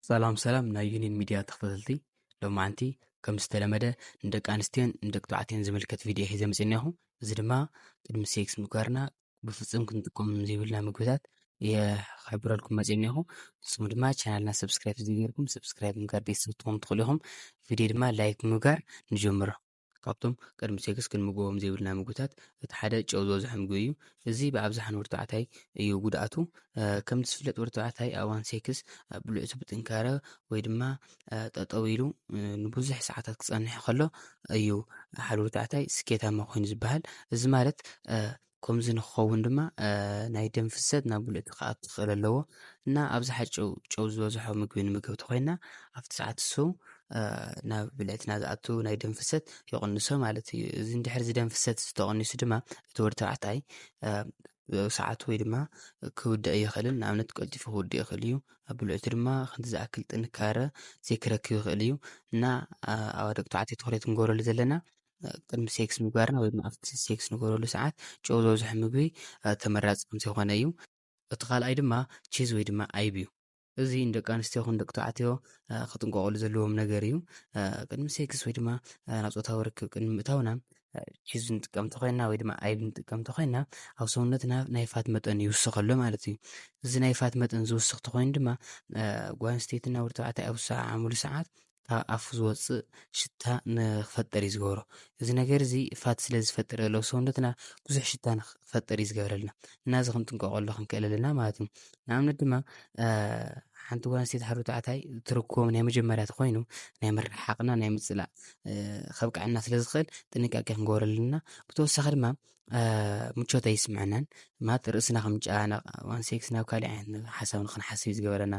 ሰላም ሰላም ናይ ዩኒን ሚድያ ተኸታተልቲ፣ ሎማዓንቲ ከም ዝተለመደ ንደቂ ኣንስትዮን ንደቂ ተባዕትዮን ዝምልከት ቪድዮ ሒዘ መፅእ እኒኹ። እዚ ድማ ቅድሚ ሴክስ ምግባርና ብፍፁም ክንጥቀም ዘይብልና ምግብታት እየ ክሕብረልኩም መፅእ እኒኹ። ንስኹም ድማ ቻናልና ሰብስክራይብ ዘይገርኩም ሰብስክራይብ ምግባር ቤተሰብ ትኾኑ ትኽእሉ ኢኹም። ቪድዮ ድማ ላይክ ምግባር ንጀምሮ። ካብቶም ቅድሚ ሴክስ ክንምግቦም ዘይብልና ምግብታት እቲ ሓደ ጨው ዝበዝሖ ምግቢ እዩ። እዚ ብኣብዝሓ ንወዲ ተባዕታይ እዩ ጉድኣቱ። ከምቲ ዝፍለጥ ወዲ ተባዕታይ ኣብ እዋን ሴክስ ብልዕቱ ብጥንካረ ወይ ድማ ጠጠው ኢሉ ንብዙሕ ሰዓታት ክፀንሕ ከሎ እዩ ሓደ ወዲ ተባዕታይ ስኬታማ ኮይኑ ዝበሃል። እዚ ማለት ከምዚ ንክኸውን ድማ ናይ ደም ፍሰት ናብ ብልዕቲ ክኣቱ ክኽእል ኣለዎ። እና ኣብዝሓ ጨው ዝበዝሖ ምግቢ ንምገብ ተኮይና ኣብቲ ሰዓት እሱ ናብ ብልዕትና ዝኣቱ ናይ ደም ፍሰት ይቕንሶ ማለት እዩ። እዚ እንድሕር እዚ ደም ፍሰት ዝተቐኒሱ ድማ እቲ ወዲ ተባዕታይ ሰዓቱ ወይ ድማ ክውድእ ይኽእልን፣ ንኣብነት ቀልጢፉ ክውድእ ይኽእል እዩ። ኣብ ብልዕቱ ድማ ክንዲ ዝኣክል ጥንካረ ዘይክረክብ ይኽእል እዩ። እና ኣብ ደቂ ተባዕትዮ ትኹረት ክንገብረሉ ዘለና ቅድሚ ሴክስ ምግባርና ወይ ድማ ኣብቲ ሴክስ ንገብረሉ ሰዓት ጨው ዝበዝሖ ምግቢ ተመራፂ ከምዝኾነ እዩ። እቲ ካልኣይ ድማ ቺዝ ወይ ድማ ኣይብ እዩ። እዚ ንደቂ ኣንስትዮ ይኹን ደቂ ተባዕትዮ ክጥንቀቑሉ ዘለዎም ነገር እዩ። ቅድሚ ሴክስ ወይ ድማ ናብ ፆታዊ ርክብ ቅድሚ ምእታውና ቺዝ ንጥቀም ተኮይና ወይ ድማ ኣይብ ንጥቀም ተኮይና ኣብ ሰውነትና ናይ ፋት መጠን ይውስኸሎ ማለት እዩ። እዚ ናይ ፋት መጠን ዝውስኽ ተኮይኑ ድማ ጓል ኣንስተይትና ወዲ ተባዕታይ ኣብ ዝሰዓዓምሉ ሰዓት ካብ ኣፉ ዝወፅእ ሽታ ንክፈጥር እዩ ዝገብሮ። እዚ ነገር እዚ ፋት ስለ ዝፈጥር ዘሎ ሰውነትና ብዙሕ ሽታ ንክፈጥር እዩ ዝገብረልና እና እዚ ክንጥንቀቀሉ ክንክእል ኣለና ማለት እዩ። ንኣብነት ድማ ሓንቲ ጓል ኣንስተይቲ ሓደ ተባዕታይ ትርክቦም ናይ መጀመርያ ተኮይኑ ናይ ምርሓቅና ናይ ምፅላእ ከብቅዐና ስለ ዝኽእል ጥንቃቄ ክንገብረሉ ኣለና። ብተወሳኺ ድማ ምቾት ኣይስምዐናን። ማለት ርእስና ከም ጨናነቕ፣ እዋን ሴክስ ናብ ካልእ ዓይነት ሓሳብ ንክንሓስብ እዩ ዝገበረና።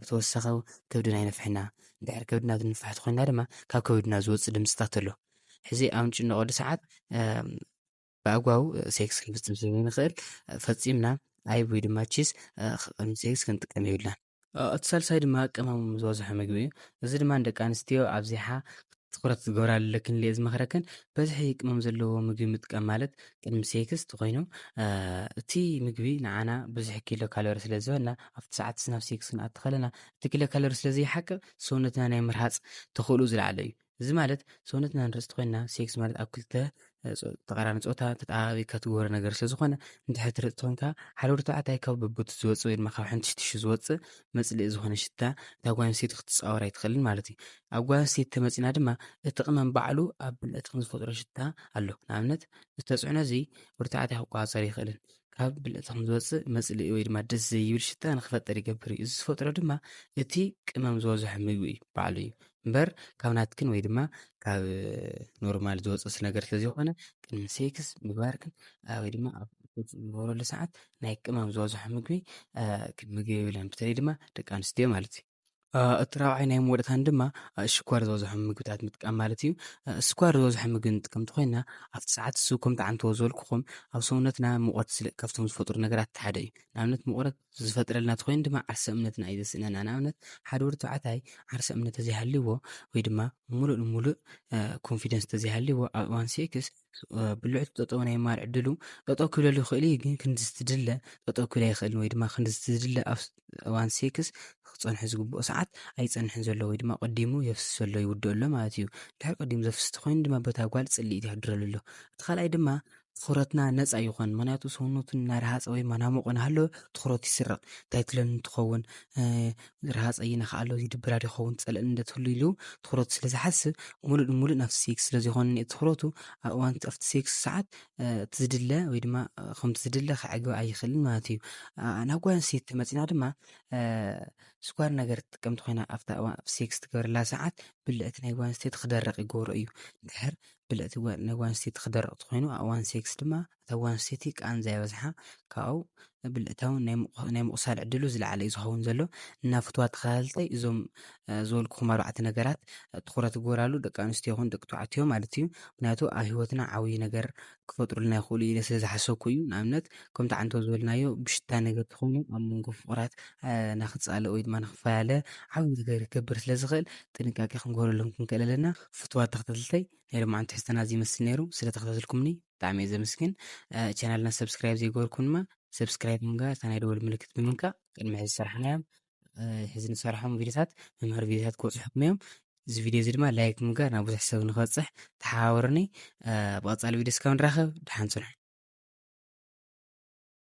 ብተወሳኺ ከብድና ይነፍሕና። እንድሕር ከብድና ዝንፋሕ ተኮይና ድማ ካብ ከብድና ዝወፅእ ድምፅታት ኣሎ። ሕዚ ኣብ ንጭነቐሉ ሰዓት ብኣግባቡ ሴክስ ክንፍፅም ስለ ዘይንኽእል ፈፂምና ኣይብ ወይ ድማ ቺዝ ቅድሚ ሴክስ ክንጥቀም የብልናን። እቲ ሳልሳይ ድማ ቅመም ዝበዝሖ ምግቢ እዩ። እዚ ድማ ንደቂ ኣንስትዮ ኣብዚሓ ትኹረት ዝገብራሉ ኣለክን ኢለ ዝመኽረክን። በዝሒ ቅመም ዘለዎ ምግቢ ምጥቃም ማለት ቅድሚ ሴክስ ተኮይኑ እቲ ምግቢ ንዓና ብዙሕ ኪሎ ካሎሪ ስለ ዝህበና ኣብቲ ሰዓት ናብ ሴክስ ክንኣቱ ከለና እቲ ኪሎ ካሎሪ ስለ ዘይሓቅብ ሰውነትና ናይ ምርሃፅ ተኽእሎ ዝለዓለ እዩ። እዚ ማለት ሰውነትና ንርኢ ተኮይና ሴክስ ማለት ኣብ ክልተ ተቃራኒ ፆታ ተጣባቢካ ትገብሮ ነገር ስለዝኮነ እንድሕር ትርኢ ተኮይንካ ሓደ ወዲ ተባዕታይ ካብ ብብቱ ዝወፅእ ወይ ድማ ካብ ሕንትሽትሹ ዝወፅእ መፅልኢ ዝኮነ ሽታ እታ ጓል ኣንስተይቲ ክትፃወር ኣይትኽእልን ማለት እዩ። ኣብ ጓል ኣንስተይቲ ተመፂና ድማ እቲ ቅመም ባዕሉ ኣብ ብልዕቲ ከም ዝፈጥሮ ሽታ ኣሎ። ንኣብነት ዝተፅዕኖ እዚ ወዲ ተባዕታይ ክቆፃፀር ይኽእልን ካብ ብልዕቲ ከም ዝወፅእ መፅልኢ ወይ ድማ ደስ ዘይብል ሽታ ንክፈጥር ይገብር እዩ። እዚ ዝፈጥሮ ድማ እቲ ቅመም ዝበዝሖ ምግቢ እዩ ባዕሉ እዩ እምበር ካብ ናትክን ወይ ድማ ካብ ኖርማል ዝወፅእ ነገር ስለዘይኮነ ቅድሚ ሴክስ ምግባርክን ወይ ድማ ኣብ ዝገብረሉ ሰዓት ናይ ቅመም ዝበዝሖ ምግቢ ምግቢ የብለን፣ በተለይ ድማ ደቂ ኣንስትዮ ማለት እዩ። እቲ ራብዓይ ናይ መወዳእታን ድማ ሽኳር ዝበዝሖ ምግብታት ምጥቃም ማለት እዩ። ሽኳር ዝበዝሖ ምግቢ ንጥቀም ተኮይና ኣብቲ ሰዓት እሱ ከምቲ ዓንተዎ ዝበልኩኹም ኣብ ሰውነትና ሙቐት ዝልእ ካብቶም ዝፈጥሩ ነገራት ሓደ እዩ። ንኣብነት ሙቐት ዝፈጥረልና ተኮይኑ ድማ ዓርሰ እምነትና እዩ ዘስእነና። ንኣብነት ሓደ ወዲ ተባዕታይ ዓርሰ እምነት ተዘይሃልዎ ወይ ድማ ሙሉእ ንሙሉእ ኮንፊደንስ ተዘይሃልዎ ኣብ እዋን ሴክስ ብልዕቱ ጠጠው ናይ ማር ዕድሉ ጠጠው ክብለሉ ይኽእል እዩ፣ ግን ክንዲ ዝትድለ ጠጠው ክብል ኣይኽእልን ወይ ድማ ክንዲ ዝትድለ ኣብ እዋን ሴክስ ክፀንሑ ዝግብኦ ሰዓት ኣይፀንሕን ዘሎ ወይ ድማ ቀዲሙ የፍስስ ዘሎ ይውድእ ኣሎ ማለት እዩ። ድሕር ቀዲሙ ዘፍስስ ተኮይኑ ድማ በታ ጓል ፅልኢት ይሕድረሉ ኣሎ። እቲ ካልኣይ ድማ ትኹረትና ነፃ ይኾን፣ ምክንያቱ ሰውነቱ እናረሃፀ ወይ ማናሞቆ ናሃሎ ትኹረት ይስረቕ። እንታይ ትለኒ እንትኸውን ረሃፀይ ነካኣሎ ይድብራ ዲኸውን ፀለእን እንደትህሉ ኢሉ ትኹረቱ ስለ ዝሓስብ ሙሉእ ንሙሉእ ናብቲ ሴክስ ስለ ዘይኮነ ትኹረቱ ኣብ እዋን ኣብቲ ሴክስ ሰዓት እቲ ዝድለ ወይ ድማ ከምቲ ዝድለ ክዕግብ ኣይኽእልን ማለት እዩ። ናብ ጓል ኣንስተይቲ ተመፂና ድማ ስኳር ነገር ትጥቀም ተኮይና ኣብታ እዋን ሴክስ ትገብርላ ሰዓት ብልዕቲ ናይ ጓል ኣንስተይቲ ክደርቕ ይገብሮ እዩ። ድሕር ብልዕቲ ናይ ጓል ኣንስተይቲ ክደርቕ ተኮይኑ ኣብ እዋን ሴክስ ድማ እታ ጓል ኣንስተይቲ ቃንዛ የበዝሓ ካብኡ ብልዕታውን ናይ ምቑሳል ዕድሉ ዝለዓለ እዩ ዝኸውን ዘሎ። እና ፍትዋ ተኸታተልተይ እዞም ዝበልኩኹም ኣርባዕተ ነገራት ትኹረት ግበራሉ ደቂ ኣንስትዮ ይኹን ደቂ ተባዕትዮ ማለት እዩ። ምክንያቱ ኣብ ህይወትና ዓብዪ ነገር ክፈጥሩልና ይኽእሉ ኢለ ስለ ዝሓሰብኩ እዩ። ንኣብነት ከምቲ ዓንቶ ዝበልናዮ ብሽታ ነገር ተኾይኑ ኣብ መንጎ ፍቑራት ንክፃለእ ወይ ድማ ንክፈላለ ዓብዪ ነገር ክገብር ስለ ዝኽእል ጥንቃቄ ክንገብረሎም ክንክእል ኣለና። ፍትዋት ተኸታተልተይ ናይ ሎማዓንቲ ትሕዝቶና እዚ ይመስል ነይሩ። ስለ ተኸታተልኩምኒ ብጣዕሚ እየ ዘመስግን። ቻናልና ሰብስክራይብ ዘይገበርኩም ድማ ሰብስክራይብ ብምግባር እታ ናይ ደወል ምልክት ብምንካእ ቅድሚ ሕዚ ዝሰራሕናዮም ሕዚ ንሰርሖም ቪዲዮታት መምሃሪ ቪዲዮታት ክበፅሑኩም እዮም። እዚ ቪዲዮ እዚ ድማ ላይክ ምግባር ናብ ብዙሕ ሰብ ንክበፅሕ ተሓባበሩኒ። ብቐፃሊ ቪዲዮ እስካብ ንራኸብ ደሓን ፅንሑ።